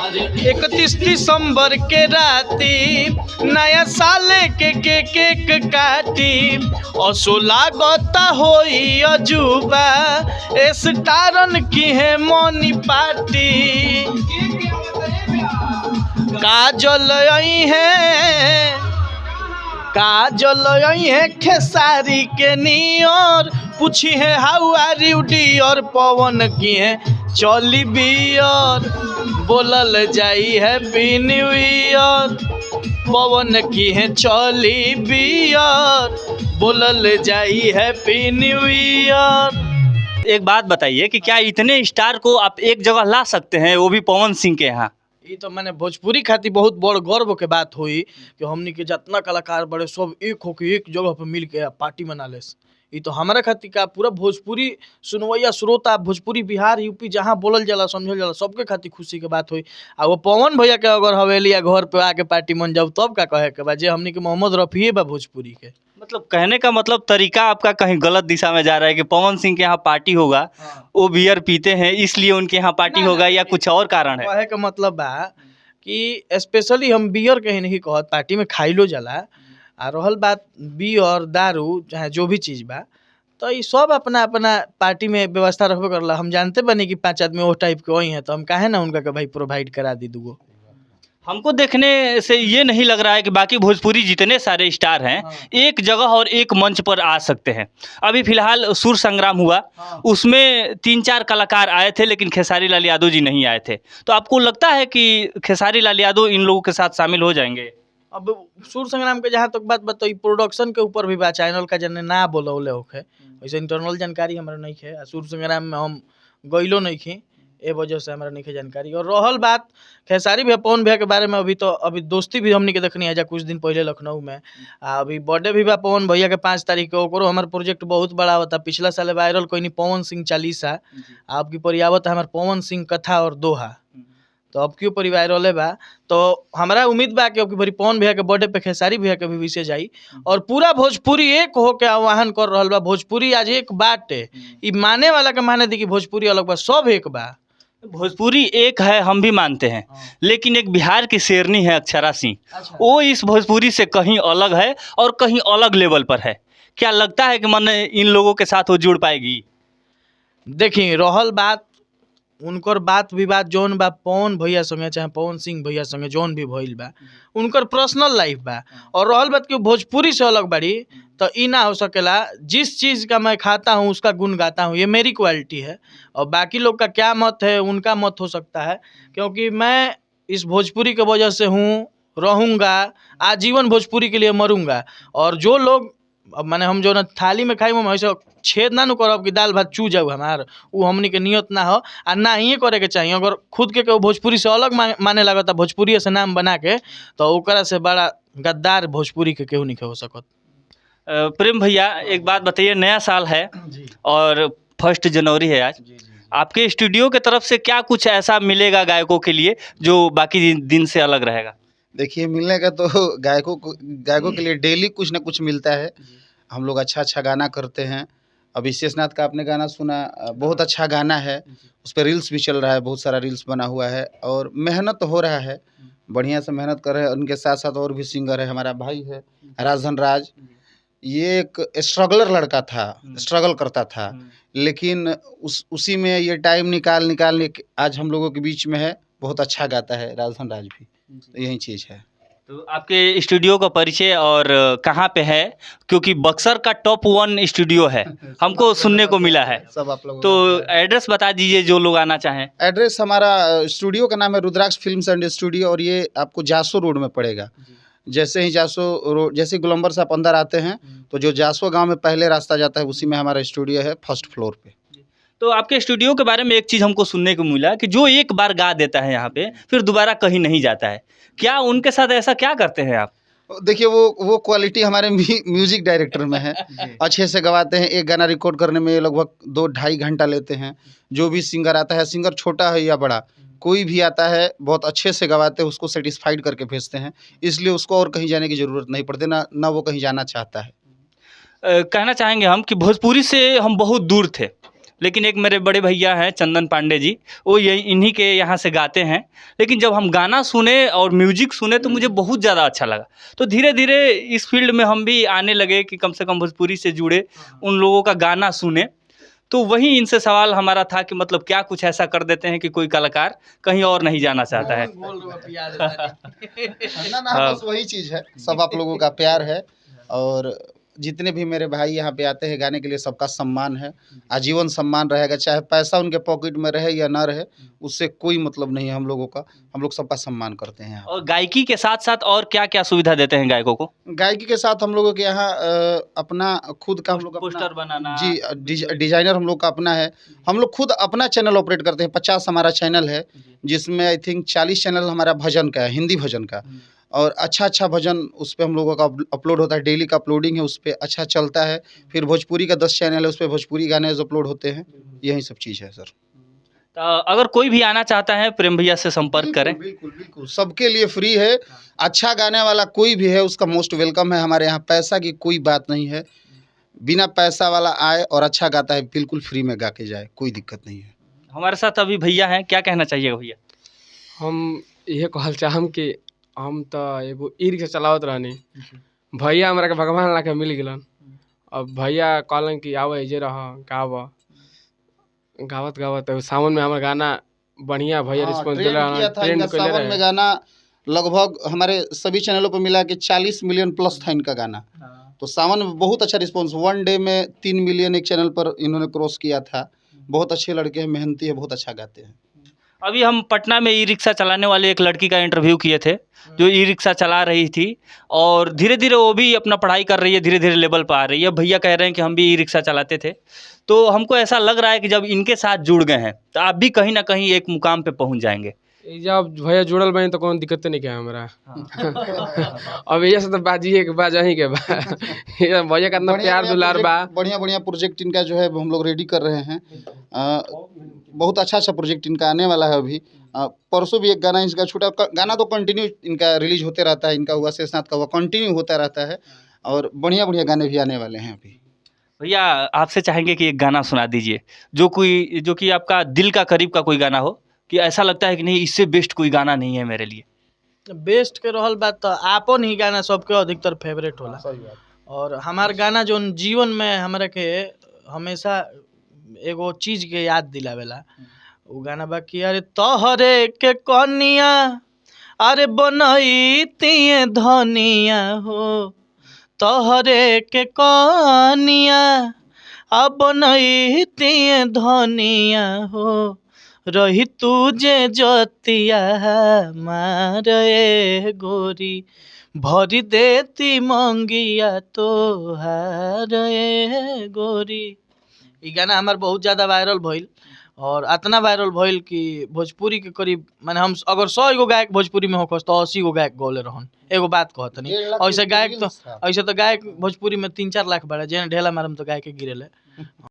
31 दिसंबर के राती नया साल के केक काटी, असो लागता होई अजूबा, स्टारन की है मनी पार्टी। काजल आई है, काजल आई है खेसारी के नियर, पूछी है हाउ आर you Deere, पवन की है चली बियर, बोलल जाई हैप्पी न्यू ईयर, पवन की है चली बियर, बोलल जाई हैप्पी न्यू ईयर। एक बात बताइए कि क्या इतने स्टार को आप एक जगह ला सकते हैं, वो भी पवन सिंह के यहाँ? ई तो माने भोजपुरी खातिर बहुत बड़ गर्व के बात होई कि हमनी के जितना कलाकार बड़े सब एक होके एक जगह पे मिल के पार्टी मना लेस। ई तो हमारा खातिर का पूरा भोजपुरी सुनवैया श्रोता, भोजपुरी बिहार यूपी जहाँ बोलल जाला समझल जाला, सबके खातिर खुशी के बात होई। आ वो पवन भैया के अगर हवेली या घर पे आके पार्टी मन जाऊ तब का कहे के बा, जे हमनी के मोहम्मद रफीए बा भोजपुरी के। मतलब कहने का मतलब तरीका आपका कहीं गलत दिशा में जा रहा है कि पवन सिंह के यहाँ पार्टी होगा, वो बियर पीते हैं इसलिए उनके यहाँ पार्टी ना, होगा, ना, या कुछ और कारण है? कहे के मतलब बा कि स्पेशली हम बियर के ही नहीं कहत, पार्टी में खाइलो जाला। आ रहल बात बियर दारू चाहे जो भी चीज़ बा, तो ई सब अपना अपना पार्टी में व्यवस्था रखबे करला। हम जानते बनी कि 5 आदमी वो टाइप के वही हैं, तो हम काहे ना उनका के भाई प्रोवाइड करा दी दूगो। हमको देखने से ये नहीं लग रहा है कि बाकी भोजपुरी जितने सारे स्टार हैं एक जगह और एक मंच पर आ सकते हैं। अभी फिलहाल सुर संग्राम हुआ, उसमें 3-4 कलाकार आए थे, लेकिन खेसारी लाल यादव जी नहीं आए थे। तो आपको लगता है कि खेसारी लाल यादव इन लोगों के साथ शामिल हो जाएंगे? अब सुर संग्राम के जहाँ तक बात बताई, प्रोडक्शन के ऊपर भी बा, चैनल का जने ना बोलौले होखे, वैसे इंटरनल जानकारी हमरा नहीं है। आ सुर संग्राम में हम गइलो नहीं खी, ए वजह से हमरा नहीं है जानकारी। और रहल बात खेसारी भैया पवन भैया के बारे में, अभी तो अभी दोस्ती भी हमनी के देखनी है जा कुछ दिन पहले लखनऊ में। आ अभी बर्थडे भी बा पवन भैया के 5 तारीख के, ओकरो हमार प्रोजेक्ट बहुत बड़ा होता। पिछला साल वायरल कोई नहीं पवन सिंह चालीसा, आपकी परियावत हमार पवन सिंह कथा और दोहा, तो अब क्यों पर वायरल बा। तो हमारा उम्मीद बा कि अब की भरी पवन भैया के बर्थडे पे खेसारी भैया के भी विशेष आई और पूरा भोजपुरी एक होके आह्वान कर रहल बा। भोजपुरी आज एक बाटे, ई माने वाला के माने दी कि भोजपुरी अलग बा, सब एक बा। भोजपुरी एक है हम भी मानते हैं, लेकिन एक बिहार की शेरनी है अक्षरा सिंह, वो इस भोजपुरी से कहीं अलग है और कहीं अलग लेवल पर है। क्या लगता है कि मन इन लोगों के साथ वो जुड़ पाएगी? देखी रहल बात उनकर बात विवाद जौन बा पवन भैया संगे चाहे पवन सिंह भैया संगे जौन भी भइल बा, उनकर पर्सनल लाइफ बा। और रहल बात कि भोजपुरी से अलग बाड़ी, तो ई ना हो सकेला। जिस चीज़ का मैं खाता हूँ उसका गुण गाता हूँ, ये मेरी क्वालिटी है। और बाकी लोग का क्या मत है, उनका मत हो सकता है, क्योंकि मैं इस भोजपुरी के वजह से हूँ, रहूँगा, आजीवन भोजपुरी के लिए मरूँगा। और जो लोग अब माने हम जो ना थाली में खाई ऐसे छेद ना नु करब कि दाल भात चू जाऊ हमार, उ हमनी के नियत ना हो आ ना ही करे के चाहिए। अगर खुद के केहू भोजपुरी से अलग माने लागता, भोजपुरी से नाम बना के, तो ओकरा से बड़ा गद्दार भोजपुरी के केहू नहीं हो सकत। प्रेम भैया एक बात बताइए, नया साल है जी और 1 जनवरी है आज, जी जी। आपके स्टूडियो के तरफ से क्या कुछ ऐसा मिलेगा गायकों के लिए जो बाकी दिन से अलग रहेगा? देखिए मिलने का तो गायकों के लिए डेली कुछ ना कुछ मिलता है। हम लोग अच्छा अच्छा गाना करते हैं। अभी शेषनाथ का आपने गाना सुना, बहुत अच्छा गाना है, उस पर रील्स भी चल रहा है, बहुत सारा रील्स बना हुआ है और मेहनत हो रहा है, बढ़िया से मेहनत कर रहे हैं। उनके साथ साथ और भी सिंगर है, हमारा भाई है राजधन राज, ये एक स्ट्रगलर लड़का था, स्ट्रगल करता था, लेकिन उसी में ये टाइम निकाल निकाल के आज हम लोगों के बीच में है। बहुत अच्छा गाता है राजधन राज भी, तो यही चीज़ है। तो आपके स्टूडियो का परिचय और कहाँ पे है, क्योंकि बक्सर का टॉप 1 स्टूडियो है, हमको सुनने को मिला है, सब आप लोगों तो का। एड्रेस बता दीजिए जो लोग आना चाहें। एड्रेस हमारा स्टूडियो का नाम है रुद्राक्ष फिल्म्स एंड स्टूडियो और ये आपको जासो रोड में पड़ेगा। जैसे ही जासो रोड, जैसे गोलम्बर से आप अंदर आते हैं तो जो जासो गांव में पहले रास्ता जाता है उसी में हमारा स्टूडियो है, 1st floor पे। तो आपके स्टूडियो के बारे में एक चीज़ हमको सुनने को मिला कि जो एक बार गा देता है यहाँ पे फिर दोबारा कहीं नहीं जाता है, क्या उनके साथ ऐसा क्या करते हैं आप? देखिए वो क्वालिटी हमारे म्यूजिक डायरेक्टर में है, अच्छे से गवाते हैं। एक गाना रिकॉर्ड करने में लगभग 2-2.5 घंटा लेते हैं। जो भी सिंगर आता है, सिंगर छोटा है या बड़ा, कोई भी आता है, बहुत अच्छे से गवाते हैं, उसको सेटिस्फाइड करके भेजते हैं, इसलिए उसको और कहीं जाने की ज़रूरत नहीं पड़ती, ना वो कहीं जाना चाहता है। कहना चाहेंगे हम कि भोजपुरी से हम बहुत दूर थे, लेकिन एक मेरे बड़े भैया हैं चंदन पांडे जी, वो यही इन्हीं के यहाँ से गाते हैं। लेकिन जब हम गाना सुने और म्यूजिक सुने तो मुझे बहुत ज़्यादा अच्छा लगा। तो धीरे धीरे इस फील्ड में हम भी आने लगे कि कम से कम भोजपुरी से जुड़े, उन लोगों का गाना सुने। तो वही इनसे सवाल हमारा था कि मतलब क्या कुछ ऐसा कर देते हैं कि कोई कलाकार कहीं और नहीं जाना चाहता है। ना ना, हाँ। बस वही चीज़ है, सब आप लोगों का प्यार है। और जितने भी मेरे भाई यहाँ पे आते हैं गाने के लिए, सबका सम्मान है, आजीवन सम्मान रहेगा। चाहे पैसा उनके पॉकेट में रहे या ना रहे, उससे कोई मतलब नहीं है हम लोगों का। हम लोग सबका सम्मान करते हैं यहाँ। और गायकी के साथ साथ और क्या क्या सुविधा देते हैं गायकों को? गायकी के साथ हम लोगों के यहाँ अपना खुद का हम लोग अपना पोस्टर बनाना। जी, डिजाइनर हम लोग का अपना है। हम लोग खुद अपना चैनल ऑपरेट करते हैं। 50 हमारा चैनल है, जिसमें I think 40 channel हमारा भजन का है, हिंदी भजन का। और अच्छा अच्छा भजन उस पर हम लोगों का अपलोड होता है, डेली का अपलोडिंग है उस पर, अच्छा चलता है। फिर भोजपुरी का 10 चैनल है, उस पर भोजपुरी गाने अपलोड होते हैं। यही सब चीज़ है सर। तो अगर कोई भी आना चाहता है प्रेम भैया से संपर्क करें। बिल्कुल बिल्कुल, सबके लिए फ्री है। अच्छा गाने वाला कोई भी है उसका मोस्ट welcome है हमारे यहाँ। पैसा की कोई बात नहीं है, बिना पैसा वाला आए और अच्छा गाता है, बिल्कुल फ्री में गा के जाए, कोई दिक्कत नहीं है। हमारे साथ अभी भैया हैं, क्या कहना चाहिए भैया? हम इहे कहल चाहम कि हम तो एगो ई रिक्शा चलावत रहनी, भैया हमरा के भगवान ला के मिल गेलन। अब भैया कहलन कि आव एजे रह गाव। गावत गावत अब सावन में हमर गाना बढ़िया भैया हाँ, रिस्पॉन्स ट्रेंड देले किया रहन, था ट्रेंड इनका कइले सावन में रहे। गाना लगभग हमारे सभी चैनलों पर मिला के 40 मिलियन प्लस था इनका गाना। तो सावन में बहुत अच्छा रिस्पॉन्स, वन डे में 3 मिलियन एक चैनल पर इन्होंने क्रॉस किया था। बहुत अच्छे लड़के हैं, मेहनती है, बहुत अच्छा गाते हैं। अभी हम पटना में ई रिक्शा चलाने वाले एक लड़की का इंटरव्यू किए थे, जो ई रिक्शा चला रही थी और धीरे धीरे वो भी अपना पढ़ाई कर रही है, धीरे धीरे लेवल पर आ रही है। भैया कह रहे हैं कि हम भी ई रिक्शा चलाते थे। तो हमको ऐसा लग रहा है कि जब इनके साथ जुड़ गए हैं तो आप भी कहीं ना कहीं एक मुकाम पे पहुंच जाएंगे। ई जब भैया जुड़ल बनी तो कोनो दिक्कते नहीं के हमरा। अब एजे से तो बाजिए के बा, जहीं के बा। ये भैया का इतना बढ़िया प्यार बढ़िया दुलार बा। प्रोजेक्ट, बढ़िया बढ़िया प्रोजेक्ट इनका जो है हम लोग रेडी कर रहे हैं। बहुत अच्छा अच्छा प्रोजेक्ट इनका आने वाला है अभी। परसों भी एक गाना इनका छूटा, गाना तो कंटिन्यू इनका रिलीज होते रहता है। इनका हुआ, शेषनाथ का हुआ, कंटिन्यू होता रहता है। और बढ़िया बढ़िया गाने भी आने वाले हैं अभी। भैया आपसे चाहेंगे कि एक गाना सुना दीजिए, जो कोई जो कि आपका दिल का करीब का कोई गाना हो, कि ऐसा लगता है कि नहीं इससे बेस्ट कोई गाना नहीं है मेरे लिए। बेस्ट के रहल बात तो आपन ही गाना सबके अधिकतर फेवरेट होला। सही बात। और हमार गाना जोन जीवन में हमरा के हमेशा एगो चीज के याद दिलावेला, उ गाना बा कि अरे तोहरे के कनिया अरे बनैतिए धनिया हो, तोहरे के कनिया आ बनैतिए धनिया हो, रही तुझे जतिया मारे गोरी, भरी देती मंगिया तोहार ए गोरी। ई गाना हमार बहुत ज़्यादा वायरल भइल और इतना वायरल भइल कि भोजपुरी के करीब माने हम अगर 100 गो गायक भोजपुरी में होखस तो 80 गो गायक गौले रहन, एगो बात कहतनी। 1.5 लाख ऐसे गायक तो रील्स था। ऐसे तो गायक भोजपुरी में 3-4 लाख बाड़े, जेने ढेला मारम तो गायके गिरेले।